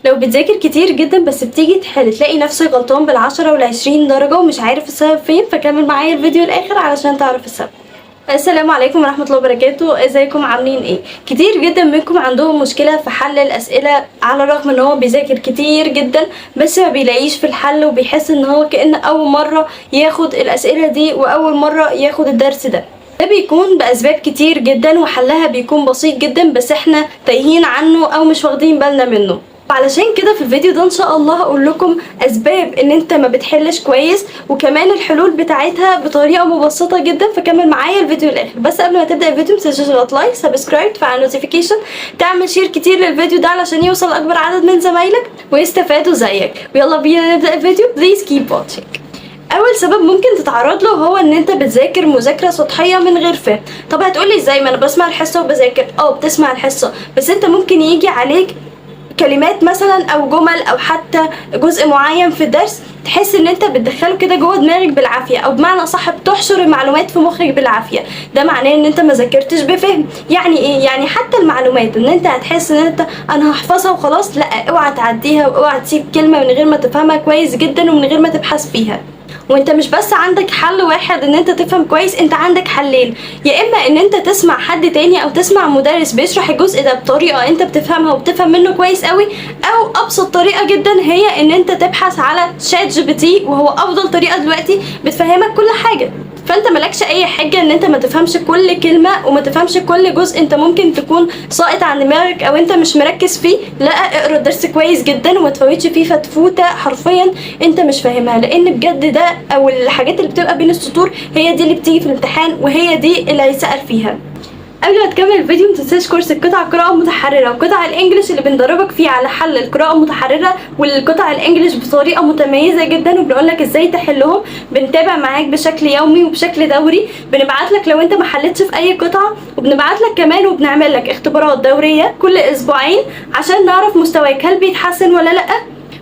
لو بتذاكر كتير جدا بس بتيجي تحل تلاقي نفسك غلطان بالعشرة والعشرين درجة ومش عارف السبب فين، فكمل معايا الفيديو الاخر علشان تعرف السبب. السلام عليكم ورحمة الله وبركاته، ازيكم عاملين ايه؟ كتير جدا منكم عندهم مشكلة في حل الاسئلة، على الرغم ان هو بيذاكر كتير جدا بس ما بيلاقيش في الحل، وبيحس ان هو كأن اول مرة ياخد الاسئلة دي واول مرة ياخد الدرس ده. ده بيكون بأسباب كتير جدا وحلها بيكون بسيط جدا، بس احنا تايهين عنه او مش واخدين بالنا منه. علشان كده في الفيديو ده ان شاء الله هقول لكم اسباب ان انت ما بتحلش كويس وكمان الحلول بتاعتها بطريقة مبسطة جدا، فكمل معايا الفيديو للاخر. بس قبل ما تبدا الفيديو متنساش تضغط like، subscribe، تفعل notification، تعمل share كتير للفيديو ده علشان يوصل اكبر عدد من زمايلك ويستفادوا زيك. ويلا بينا نبدا الفيديو، please keep watching. اول سبب ممكن تتعرض له هو ان انت بتذاكر مذاكرة سطحية من غير فهم. طب هتقولي ازاي؟ ما انا بسمع الحصة وبذاكر. اه بتسمع الحصه، بس انت ممكن يجي عليك كلمات مثلا او جمل او حتى جزء معين في الدرس تحس ان انت بتدخله كده جوه دماغك بالعافيه، او بمعنى اصح بتحشر المعلومات في مخك بالعافيه. ده معناه ان انت ما ذاكرتش بفهم. يعني ايه؟ يعني حتى المعلومات ان انت هتحس ان انت انا هحفظها وخلاص، لا، اوعى تعديها واوعى تسيب كلمة من غير ما تفهمها كويس جدا ومن غير ما تبحث فيها. وانت مش بس عندك حل واحد ان انت تفهم كويس، انت عندك حلين: يا اما ان انت تسمع حد تاني او تسمع مدرس بيشرح الجزء ده بطريقة انت بتفهمها وبتفهم منه كويس قوي، او ابسط طريقه جدا هي ان انت تبحث على ChatGPT، وهو افضل طريقه دلوقتي بتفهمك كل حاجه. فانت مالكش اي حاجة ان انت ما تفهمش كل كلمة وما تفهمش كل جزء انت ممكن تكون ساقط عن دماغك او انت مش مركز فيه. لا، اقرا الدرس كويس جدا وما تفوتش فيه فتفوته حرفيا انت مش فاهمها، لان بجد ده او الحاجات اللي بتبقى بين السطور هي دي اللي بتيجي في الامتحان وهي دي اللي هيسأل فيها. قبل ما تكمل الفيديو متنساش كورس القطع قراءة متحررة وقطع ال English اللي بندربك فيه على حل القراءة المتحررة والقطع ال English بطريقة متميزة جدا، وبنقولك ازاي تحلهم. بنتابع معاك بشكل يومي وبشكل دوري، بنبعت لك لو انت ما حلتش في اي قطعة، وبنبعت لك كمان وبنعمل لك اختبارات دورية كل اسبوعين عشان نعرف مستواك هل بيتحسن ولا لا.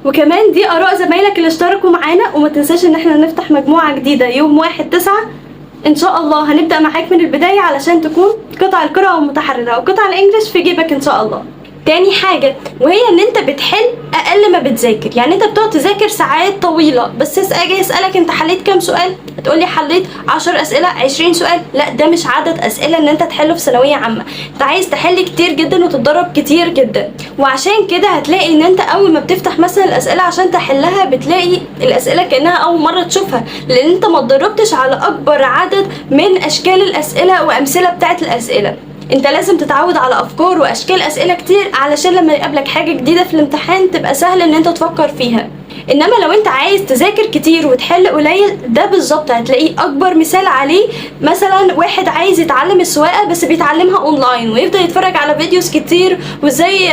وكمان دي اراء زمايلك اللي اشتركوا معانا. وما تنساش ان احنا نفتح مجموعة جديدة يوم 1/9 ان شاء الله، هنبدأ معاك من البداية علشان تكون قطع القراءة المتحررة وقطع ال English في جيبك ان شاء الله. تاني حاجة وهي ان انت بتحل اقل ما بتذاكر. يعني انت بتقعد تذاكر ساعات طويلة، بس اجي اسألك انت حليت كام سؤال؟ هتقولي حليت 10 اسئلة، 20 سؤال. لا، ده مش عدد اسئلة ان انت تحله في ثانوية عامة. انت عايز تحل كتير جدا وتتدرب كتير جدا، وعشان كده هتلاقي ان انت اول ما بتفتح مثلا الاسئلة عشان تحلها بتلاقي الاسئلة كأنها اول مرة تشوفها، لان انت ما اتدربتش على اكبر عدد من اشكال الاسئلة وامثلة بتاعت الاسئلة. انت لازم تتعود على افكار واشكال اسئلة كتير علشان لما يقابلك حاجة جديدة في الامتحان تبقى سهل ان انت تفكر فيها. انما لو انت عايز تذاكر كتير وتحل قليل، ده بالظبط هتلاقيه اكبر مثال عليه مثلا واحد عايز يتعلم السواقة بس بيتعلمها اونلاين، ويفضل يتفرج على videos كتير وازاي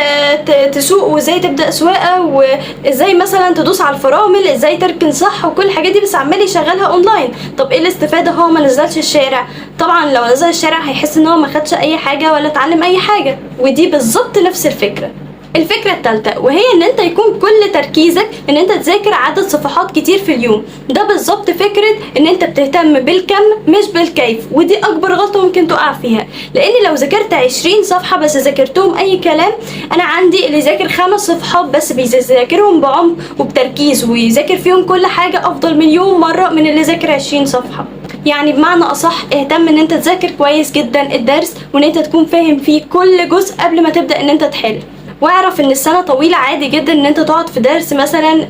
تسوق وازاي تبدا سواقة وازاي مثلا تدوس على الفرامل، ازاي تركن صح، وكل الحاجات دي، بس عمال يشغلها اونلاين. طب ايه الاستفاده؟ هو ما نزلش الشارع. طبعا لو نزل الشارع هيحس ان هو ما خدش اي حاجة ولا اتعلم اي حاجه. ودي بالظبط نفس الفكره. الفكرة الثالثة وهي ان انت يكون كل تركيزك ان انت تذاكر عدد صفحات كتير في اليوم. ده بالظبط فكرة ان انت بتهتم بالكم مش بالكيف، ودي اكبر غلطة ممكن تقع فيها، لان لو ذاكرت 20 صفحة بس ذاكرتهم اي كلام، انا عندي اللي ذاكر 5 صفحات بس بيذاكرهم بعمق وبتركيز ويذاكر فيهم كل حاجة افضل مليون مرة من اللي ذاكر 20 صفحة. يعني بمعنى اصح اهتم ان انت تذاكر كويس جدا الدرس وان انت تكون فاهم فيه كل جزء قبل ما تبدأ ان انت تحل. واعرف ان السنة طويلة، عادي جدا ان انت تقعد في درس مثلا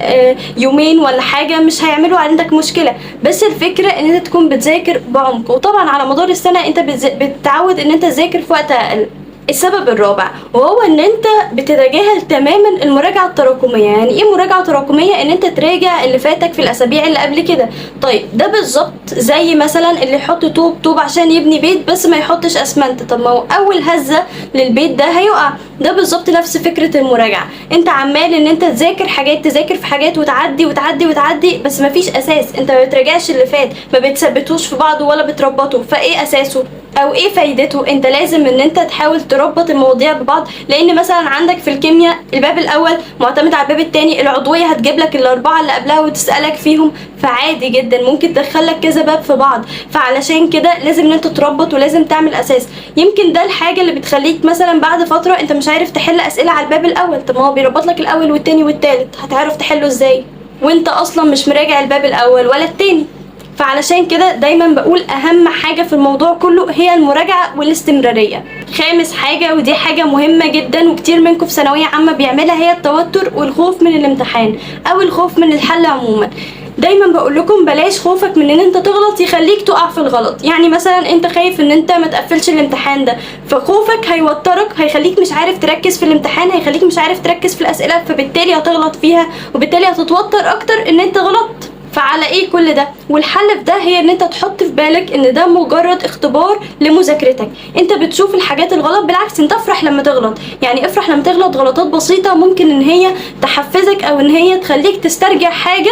يومين ولا حاجة، مش هيعملوا عندك مشكلة، بس الفكرة ان انت تكون بتذاكر بعمق. وطبعا على مدار السنة انت بتتعود ان انت تذاكر في وقت اقل. السبب الرابع وهو ان انت بتتجاهل تماما المراجعة التراكمية. يعني ايه مراجعة تراكمية؟ ان انت تراجع اللي فاتك في الاسابيع اللي قبل كده. طيب ده بالظبط زي مثلا اللي يحط طوب طوب عشان يبني بيت بس ما يحطش اسمنت، طب ما هو اول هزة للبيت ده هيقع. ده بالظبط نفس فكرة المراجعة. انت عمال ان انت تذاكر حاجات، تذاكر في حاجات وتعدي وتعدي وتعدي، بس مفيش اساس. انت ما بتراجعش اللي فات، ما بتثبتوش في بعضه ولا بتربطه، فايه اساسه؟ او ايه فايدته. انت لازم ان انت تحاول تربط المواضيع ببعض، لان مثلا عندك في الكيمياء الباب الاول معتمد على الباب الثاني، العضوية هتجيب لك الاربعة اللي قبلها وتسالك فيهم، فعادي جدا ممكن تدخلك كذا باب في بعض. فعلشان كده لازم ان انت تربط ولازم تعمل اساس. يمكن ده الحاجة اللي بتخليك مثلا بعد فترة انت مش عارف تحل اسئلة على الباب الاول. طب ما هو بيربط لك الاول والتاني والتالت، هتعرف تحله ازاي وانت اصلا مش مراجع الباب الاول ولا التاني؟ فعلشان كده دايما بقول اهم حاجة في الموضوع كله هي المراجعة والاستمرارية. خامس حاجة، ودي حاجة مهمة جدا وكتير منكم في ثانوية عامة بيعملها، هي التوتر والخوف من الامتحان او الخوف من الحل عموما. دايما بقول لكم بلاش خوفك من ان انت تغلط يخليك تقع في الغلط. يعني مثلا انت خايف ان انت ما تقفلش الامتحان ده، فخوفك هيوترك، هيخليك مش عارف تركز في الامتحان، هيخليك مش عارف تركز في الاسئلة، فبالتالي هتغلط فيها، وبالتالي هتتوتر اكتر ان انت غلطت. فعلى ايه كل ده؟ والحل في ده هي ان انت تحط في بالك ان ده مجرد اختبار لمذاكرتك. انت بتشوف الحاجات الغلط، بالعكس انت افرح لما تغلط، يعني افرح لما تغلط غلطات بسيطة ممكن ان هي تحفزك او ان هي تخليك تسترجع حاجة،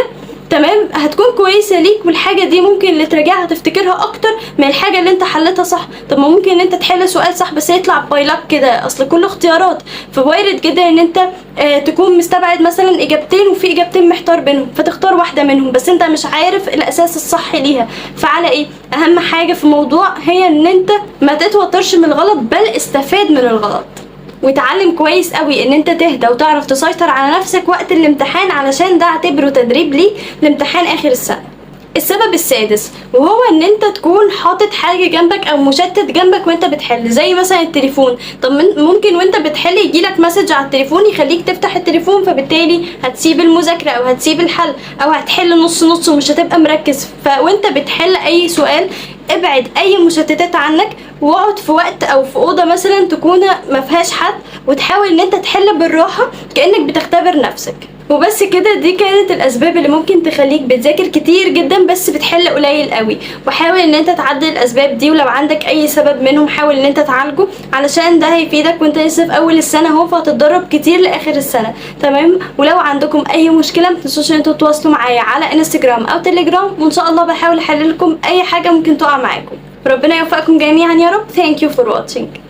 تمام، هتكون كويسة ليك، والحاجة دي ممكن اللي تراجعها تفتكرها اكتر من الحاجة اللي انت حلتها صح. طب ما ممكن ان انت تحل سؤال صح بس يطلع by luck كده، اصل كله اختيارات، فوارد جدا ان انت تكون مستبعد مثلا اجابتين وفي اجابتين محتار بينهم، فتختار واحدة منهم بس انت مش عارف الاساس الصح ليها. فعلى ايه؟ اهم حاجة في الموضوع هي ان انت ما تتوترش من الغلط، بل استفاد من الغلط وتعلم كويس قوي ان انت تهدى وتعرف تسيطر على نفسك وقت الامتحان، علشان ده اعتبره تدريب ليك لامتحان اخر السنة. السبب السادس وهو ان انت تكون حاطط حاجة جنبك او مشتت جنبك وانت بتحل، زي مثلا التليفون. طب ممكن وانت بتحل يجيلك message على التليفون يخليك تفتح التليفون، فبالتالي هتسيب المذاكرة او هتسيب الحل او هتحل نص نص ومش هتبقى مركز. فوانت بتحل اي سؤال ابعد اي مشتتات عنك، واقعد في وقت او في اوضة مثلا تكون ما فيهاش حد، وتحاول ان انت تحل بالراحة كانك بتختبر نفسك. وبس كده، دي كانت الاسباب اللي ممكن تخليك بتذاكر كتير جدا بس بتحل قليل قوي. وحاول ان انت تعدل الاسباب دي، ولو عندك اي سبب منهم حاول ان انت تعالجه، علشان ده هيفيدك وانت لسه في اول السنة اهو، فهتتدرب كتير لاخر السنة، تمام؟ ولو عندكم اي مشكلة ما تنسوش ان انتوا تتواصلوا معايا على انستجرام او تليجرام، وان شاء الله بحاول احل لكم اي حاجة ممكن تقع معاكم. ربنا يوفقكم جميعا يا رب. Thank you for watching.